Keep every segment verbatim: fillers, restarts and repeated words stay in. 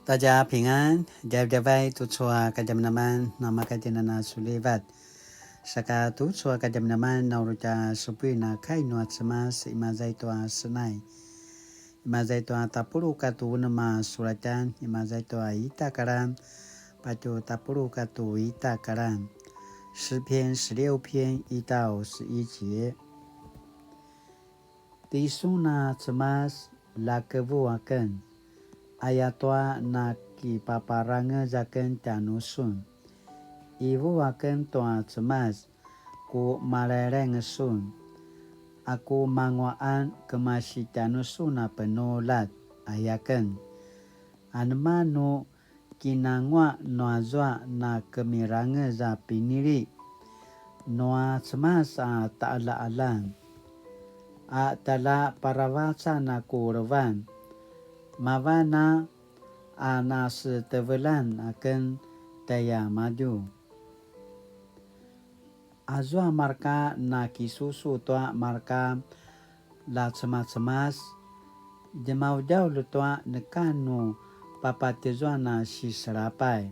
大家平安, djavadjavay tucu a kadjamadjaman, namakatjinana sulivat. Saka tucu a kadjamadjaman, na uri tja supuin a kai nua Cemas, imaza i tua Senai. Imaza i tua tapuluq katua unem a sulatjan, imaza i tua ita kalan, patje tapuluq katua ita kalan. 诗篇十六篇一到十一节。 Tisun a Cemas, lakevu aken, ayatua nakipaparangez aken tjanusun. Ivu aken tua Cemas, ku maleleng sun, a ku manguaqan kemasi tjanusun a penuljat, ayaken. Anema nu kinanguaq nuazua na kemirangez a pinili nua Cemas a taqaljaqaljan, a tjaljaparavacan a ku levan, mavan a, a nasetevelan aken tjaiamadju. Azua marka nakisusu tua marka ljacemacemas, djemaudjaul tua neka nu papatjezuan a siselapay.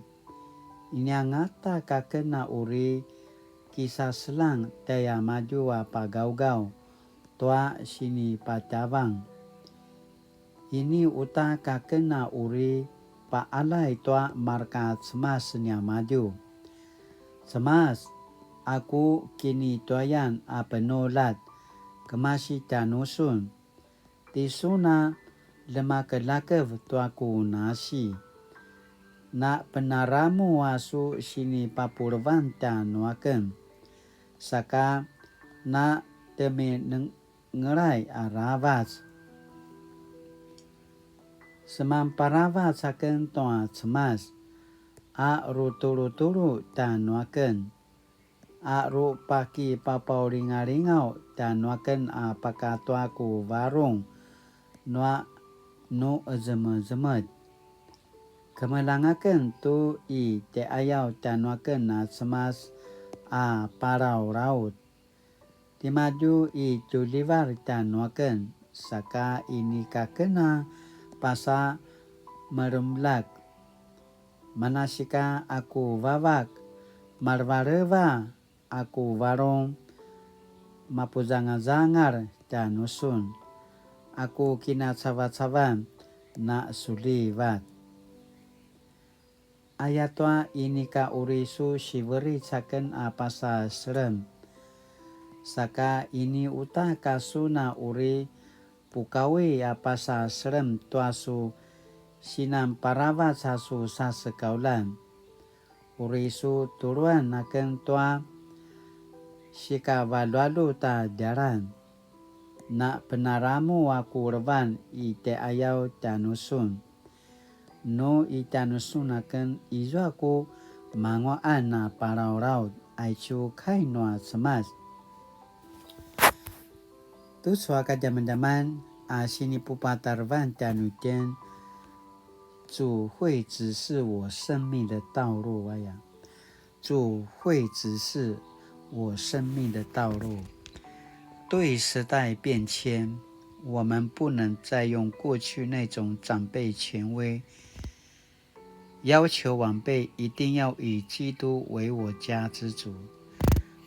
Ini angata ka ken a uri kisaseljang tjaiamadju a pagawgaw tua sinipatjavang. Ini uta ka ken a uri paqaljay tua marka Cemas niamadju. Cemas, a ku kinituayan a penuljat, kemasi tjanusun. Tisun a ljemakelakev tua ku nasi. Na penaramu a su sinipapulevan tjanuaken. Saka na temineng ngelay aravac. Semanparavac aken tua Cemas, a rutulutulu tjanuaken, a rupakipapaulingalingaw tjanuaken a pakatua ku varung nua nu ezemezemetj. Kemeljang aken tu i tjaiqayaw tjanuaken a Cemas a palaulaut. Timadju i tjuljivar tjanuaken, saka inika ken a pasa melemlak. Manasika a ku vavak, malevaleva a ku varung, mapuzangazangal tjanusun, a ku kinacavacavan na sulivat. Ayatua inika uri su siveric aken a pasa selem. Saka ini uta ka sun a uri pukawi a pasa selem tua su sinanparavac a su sasekauljan. Uri su tuluan aken tua sikavaljualjut a djalan. Na penaramu a ku levan i tjaiqayaw tjanusun. Nu i tjanusun aken izua ku manguaqan a palaulaut, aicu kai nua Cemas. Tucu a kadjamadjaman a sinipupatarevan tjanuitjen, 主会指示我生命的道路 aya. 主会指示我生命的道路。对时代变迁，我们不能再用过去那种长辈权威，要求晚辈一定要以基督为我家之主。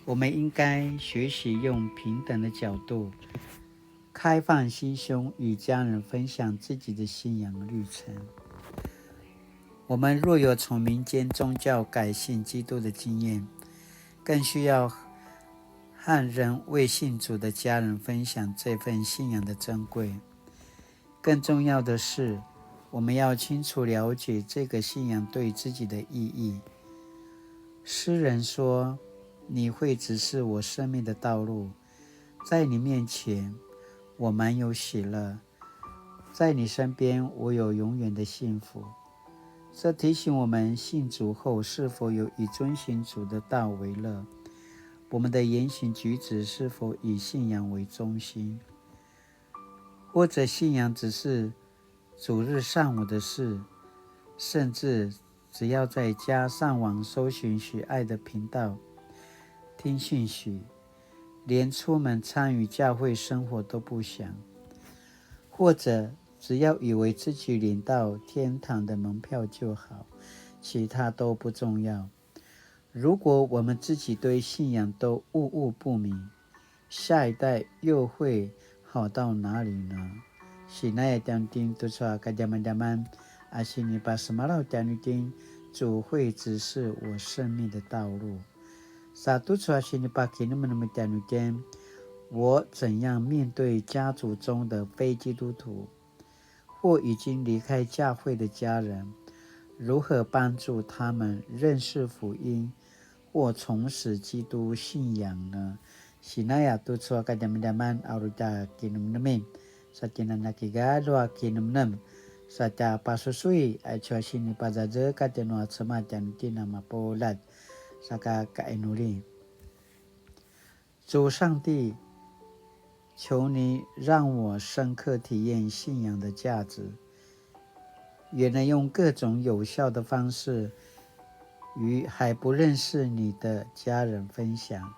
我们应该学习用平等的角度，开放心胸，与家人分享自己的信仰旅程。我们若有从民间宗教改信基督的经验，更需要和仍未信主的家人分享这份信仰的珍贵。更重要的是，我们要清楚了解这个信仰对自己的意义。诗人说：“你会指示我生命的道路，在你面前，我满有喜乐。” 在你身边，我有永远的幸福。这提醒我们，信主后是否有以遵行主的道为乐？我们的言行举止是否以信仰为中心？或者信仰只是主日上午的事，甚至只要在家上网搜寻喜爱的频道，听信息，连出门参与教会生活都不想，或者只要以为自己领到天堂的门票就好，其他都不重要。如果我们自己对信仰都悟悟不明，下一代又会好到哪里呢？Sinaya tjanuitjen tucu a kadjamadjaman a sinipasemalaw tjanuitjen, 主会指示我生命的道路。Sa tucu a sinipakinemnem tjanuitjen, 我怎样面对家族中的非基督徒，或已经离开教会的家人，如何帮助他们认识福音，或重拾基督信仰呢？Sinaya tucu a kadjamadjaman a uri tja kinemnemin, sa tjinana kigalju a kinemnem, sa tja pasusui aicu a sinipazazekat nua Cemas tjanuitjen a mapuljat, saka kainuli. 主上帝，求你让我深刻体验信仰的价值，也能用各种有效的方式与还不认识你的家人分享。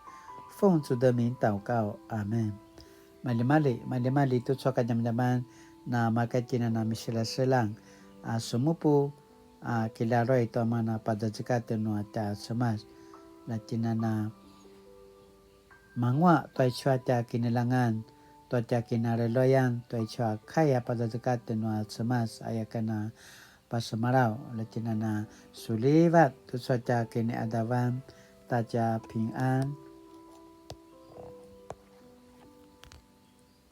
奉主的名祷告，阿们。Maljimalji, maljimalji tucu a kadjamadjaman, na maka tjinana misilaselang a sumupu a kilaruay tua mana pazazekatjen nua tja Cemas, na tjinana mangua tua aicu a tja kineljangan, tua tja kinaleluayan, tua aicu a kai a pazazekatjen nua Cemas, aya ken a pasemalaw, la tjinana sulivat tucu a tja kiniadavan, ta tja pingan,